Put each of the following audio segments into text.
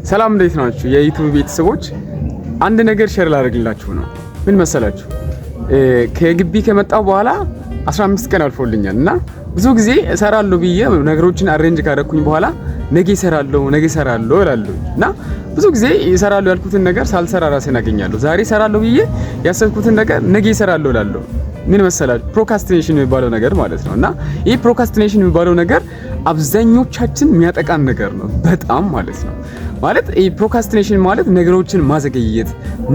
ሰላም፣ እንዴት ናችሁ? የ YouTube ቤተሰቦች፣ አንድ ነገር share ላደርግላችሁ ነው። ምን መሰላችሁ? ከግቢ ከመጣሁ በኋላ 15 ቀን አልፎልኛል እና ብዙ ጊዜ እሰራለሁ ብዬ ነገሮችን arrange ካደረኩኝ በኋላ ነገ እሰራለሁ፣ ነገ እሰራለሁ እላለሁ እና ብዙ ጊዜ እሰራለሁ ያልኩትን ነገር ሳልሰራ ራሴን አገኛለሁ። ዛሬ እሰራለሁ ብዬ ያሰብኩትን ነገር ነገ እሰራለሁ እላለሁ። ምን መሰላችሁ? Procrastination የሚባለው ነገር ማለት ነው። እና ይህ procrastination የሚባለው ነገር አብዛኞቻችን የሚያጠቃን ነገር ነው፣ በጣም ማለት ነው። ማለት ይህ procrastination ማለት ነገሮችን ማዘግየት፣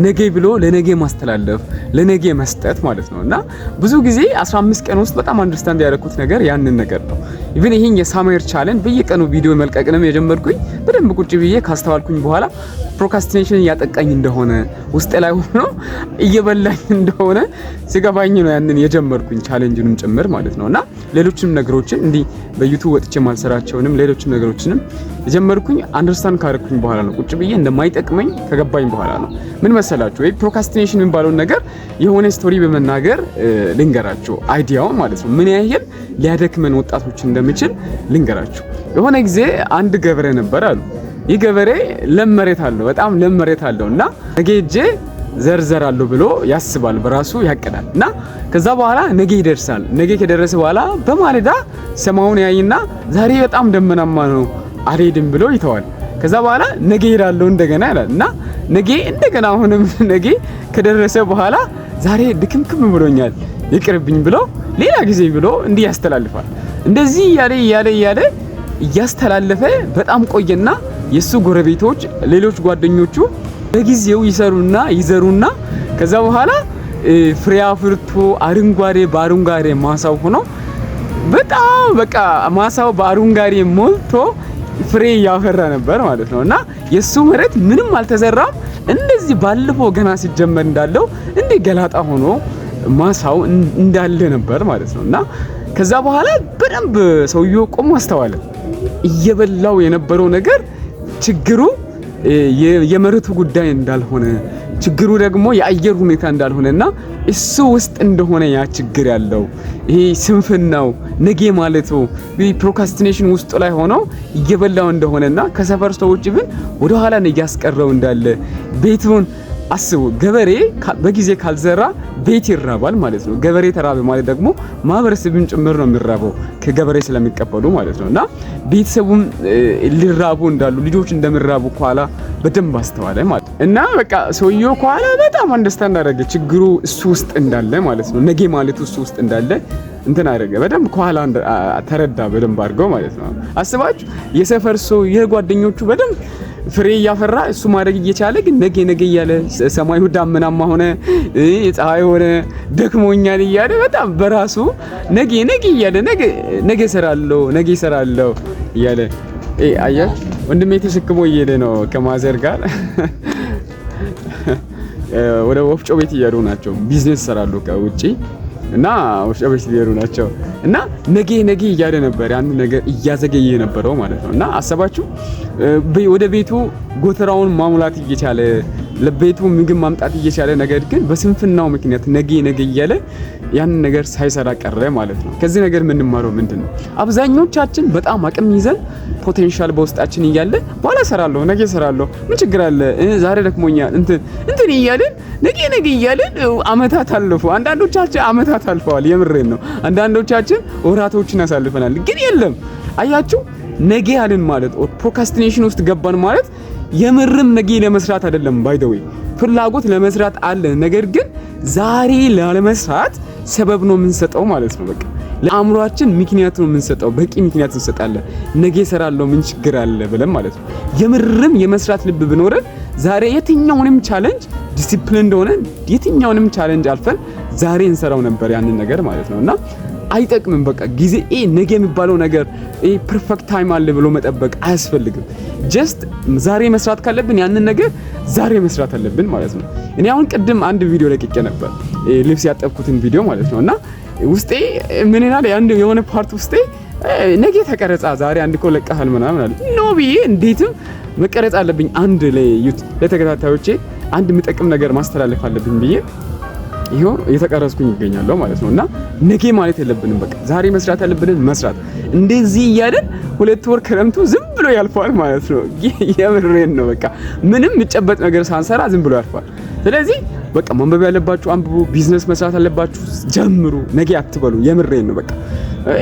ነገ ብሎ ለነገ ማስተላለፍ፣ ለነገ መስጠት ማለት ነው። እና ብዙ ጊዜ 15 ቀን ውስጥ በጣም understand ያደረኩት ነገር ያንን ነገር ነው። Even ይሄን የ summer challenge በየቀኑ ቪዲዮ መልቀቅንም የጀመርኩኝ በደንብ ቁጭ ብዬ ካስተዋልኩኝ በኋላ procrastination እያጠቃኝ እንደሆነ፣ ውስጤ ላይ ሆኖ እየበላኝ እንደሆነ ሲገባኝ ነው ያንን የጀመርኩኝ፣ challenge ኡንም ጭምር ማለት ነው። እና ሌሎችንም ነገሮችን እንዲህ በ YouTube ወጥቼ ማልሰራቸውንም ሌሎችም ነገሮችንም የጀመርኩኝ understand ካደረኩኝ በኋላ ነው። ቁጭ ብዬ እንደማይጠቅመኝ ከገባኝ በኋላ ነው። ምን መሰላችሁ፣ ወይ procrastination የሚባለውን ነገር የሆነ story በመናገር ልንገራችሁ፣ idea ውን ማለት ነው። ምን ያህል ሊያደክመን ወጣቶች እንደሚችል ልንገራችሁ። የሆነ ጊዜ አንድ ገበሬ ነበር አሉ። ይህ ገበሬ ለም መሬት አለው፣ በጣም ለም መሬት አለው እና ነገ ሄጄ ዘር ዘራለሁ ብሎ ያስባል፣ በራሱ ያቅዳል እና ከዛ በኋላ ነገ ይደርሳል። ነገ ከደረሰ በኋላ በማለዳ ሰማዩን ያይና ዛሬ በጣም ደመናማ ነው፣ አልሄድም ብሎ ይተዋል። ከዛ በኋላ ነገ እሄዳለሁ እንደገና ይላል እና ነገ እንደገና አሁንም ነገ ከደረሰ በኋላ ዛሬ ድክምክም ብሎኛል፣ ይቅርብኝ ብሎ ሌላ ጊዜ ብሎ እንዲህ ያስተላልፋል። እንደዚህ እያለ እያለ እያለ እያስተላለፈ በጣም ቆየና የሱ ጎረቤቶች፣ ሌሎች ጓደኞቹ በጊዜው ይሰሩና ይዘሩና ከዛ በኋላ ፍሬ አፍርቶ አረንጓዴ በአረንጓዴ ማሳው ሆኖ፣ በጣም በቃ ማሳው በአረንጓዴ ሞልቶ ፍሬ እያፈራ ነበር ማለት ነው። እና የሱ መሬት ምንም አልተዘራም። እንደዚህ ባለፈው ገና ሲጀመር እንዳለው እንዲህ ገላጣ ሆኖ ማሳው እንዳለ ነበር ማለት ነው። እና ከዛ በኋላ በደንብ ሰውየው ቆሞ አስተዋለ። እየበላው የነበረው ነገር ችግሩ የመሬቱ ጉዳይ እንዳልሆነ፣ ችግሩ ደግሞ የአየር ሁኔታ እንዳልሆነና እሱ ውስጥ እንደሆነ፣ ያ ችግር ያለው ይሄ ስንፍናው፣ ነገ ማለቱ፣ procrastination ውስጡ ላይ ሆኖ እየበላው እንደሆነና ከሰፈር ሰዎች ግን ወደ ኋላ እያስቀረው እንዳለ። ቤቱን አስቡ። ገበሬ በጊዜ ካልዘራ ቤት ይራባል ማለት ነው። ገበሬ ተራበ ማለት ደግሞ ማህበረሰብን ጭምር ነው የሚራበው፣ ከገበሬ ስለሚቀበሉ ማለት ነው። እና ቤተሰቡም ሊራቡ እንዳሉ፣ ልጆች እንደሚራቡ ከኋላ በደንብ አስተዋለ ማለት እና በቃ ሰውየው ከኋላ በጣም understand አደረገ፣ ችግሩ እሱ ውስጥ እንዳለ ማለት ነው። ነገ ማለቱ እሱ ውስጥ እንዳለ እንትን አደረገ፣ በደንብ ከኋላ ተረዳ፣ በደንብ አድርገው ማለት ነው። አስባችሁ የሰፈር ሰው፣ የጓደኞቹ በደንብ ፍሬ እያፈራ፣ እሱ ማድረግ እየቻለ ግን ነገ ነገ እያለ፣ ሰማዩ ዳመናማ ሆነ፣ ፀሐይ ሆነ፣ ደክሞኛል እያለ በጣም በራሱ ነገ ነገ እያለ፣ ነገ ነገ እሰራለሁ፣ ነገ እሰራለሁ እያለ። አየህ፣ ወንድሜ ተሸክሞ እየሄደ ነው፣ ከ mother ጋር ወደ ወፍጮ ቤት እየሄዱ ናቸው። ቢዝነስ ይሰራሉ ከውጪ እና ወፍጮ ቤት እየሄዱ ናቸው። እና ነገ ነገ እያለ ነበር ያን ነገር እያዘገየ የነበረው ማለት ነው። እና አሰባችሁ፣ ወደ ቤቱ ጎተራውን ማሙላት እየቻለ፣ ለቤቱ ምግብ ማምጣት እየቻለ፣ ነገር ግን በስንፍናው ምክንያት ነገ ነገ እያለ ያንን ነገር ሳይሰራ ቀረ ማለት ነው። ከዚህ ነገር የምንማረው ምንድን ነው? አብዛኞቻችን በጣም አቅም ይዘን፣ potential በውስጣችን እያለ በኋላ እሰራለሁ፣ ነገ እሰራለሁ፣ ምን ችግር አለ፣ ዛሬ ደክሞኛል፣ እንትን እንትን እያልን፣ ነገ ነገ እያልን አመታት አለፉ። አንዳንዶቻችን አመታት አልፈዋል። የምሬን ነው። አንዳንዶቻችን ወራቶችን አሳልፈናል። ግን የለም፣ አያችሁ፣ ነገ ያልን ማለት procrastination ውስጥ ገባን ማለት የምርም ነገ ለመስራት አይደለም። By the way ፍላጎት ለመስራት አለ። ነገር ግን ዛሬ ላለመስራት ሰበብ ነው የምንሰጠው ማለት ነው። በቃ ለአእምሯችን ምክንያት ነው የምንሰጠው፣ በቂ ምክንያት እንሰጣለን። ነገ እሰራለሁ፣ ምን ችግር አለ ብለን ማለት ነው። የምርም የመስራት ልብ ቢኖረን ዛሬ የትኛውንም challenge disciplined ሆነን የትኛውንም challenge አልፈን ዛሬ እንሰራው ነበር ያንን ነገር ማለት ነው። እና አይጠቅምም። በቃ ጊዜ ነገ የሚባለው ነገር፣ perfect time አለ ብሎ መጠበቅ አያስፈልግም። Just ዛሬ መስራት ካለብን ያንን ነገር ዛሬ መስራት አለብን ማለት ነው። እኔ አሁን ቅድም አንድ ቪዲዮ ለቅቄ ነበር፣ ልብስ ያጠብኩትን ቪዲዮ ማለት ነው። እና ውስጤ ምን ይላል? አንድ የሆነ part ውስጤ ነገ ተቀረጻ፣ ዛሬ አንድ እኮ ለቀሃል ምናምን አለ። No ብዬ እንዴትም መቀረጽ አለብኝ፣ አንድ ለተከታታዮቼ አንድ የሚጠቅም ነገር ማስተላለፍ አለብኝ ብዬ ይኸው እየተቀረጽኩኝ ይገኛለሁ ማለት ነው። እና ነገ ማለት የለብንም፣ በቃ ዛሬ መስራት ያለብንን መስራት። እንደዚህ እያለን 2 ወር ክረምቱ ዝም ብሎ ያልፈዋል ማለት ነው። የምሬን ነው። በቃ ምንም የሚጨበጥ ነገር ሳንሰራ ዝም ብሎ ያልፈዋል። ስለዚህ በቃ ማንበብ ያለባችሁ አንብቡ፣ ቢዝነስ መስራት ያለባችሁ ጀምሩ፣ ነገ አትበሉ። የምሬን ነው። በቃ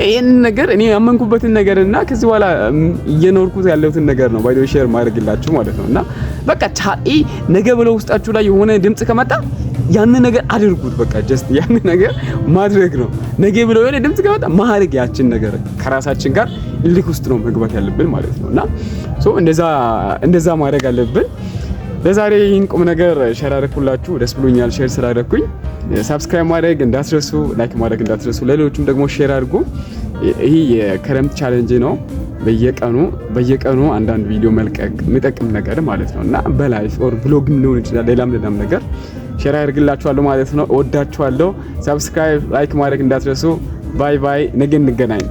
ይሄን ነገር እኔ ያመንኩበትን ነገር እና ከዚህ በኋላ እየኖርኩት ያለሁትን ነገር ነው by the way share ማድረግላችሁ ማለት ነው። እና በቃ ቻኢ ነገ ብለው ውስጣችሁ ላይ የሆነ ድምጽ ከመጣ ያንን ነገር አድርጉት። በቃ just ያንን ነገር ማድረግ ነው። ነገ ብለው የሆነ ድምጽ ከመጣ ማድረግ ያችን ነገር፣ ከራሳችን ጋር እልክ ውስጥ ነው መግባት ያለብን ማለት ነው። እና so እንደዛ እንደዛ ማድረግ አለብን። ለዛሬ ይህን ቁም ነገር share አደረኩላችሁ፣ ደስ ብሎኛል share ስላደረኩኝ። Subscribe ማድረግ እንዳትረሱ፣ like ማድረግ እንዳትረሱ፣ ለሌሎችም ደግሞ share አድርጉ። ይህ የክረምት challenge ነው። በየቀኑ በየቀኑ አንዳንድ ቪዲዮ መልቀቅ፣ የሚጠቅም ነገር ማለት ነው እና በ life or vlog ም ሊሆን ይችላል፣ ሌላም ሌላም ነገር share አደርግላችኋለሁ ማለት ነው። እወዳችኋለሁ። Subscribe፣ like ማድረግ እንዳትረሱ። Bye bye። ነገ እንገናኝ።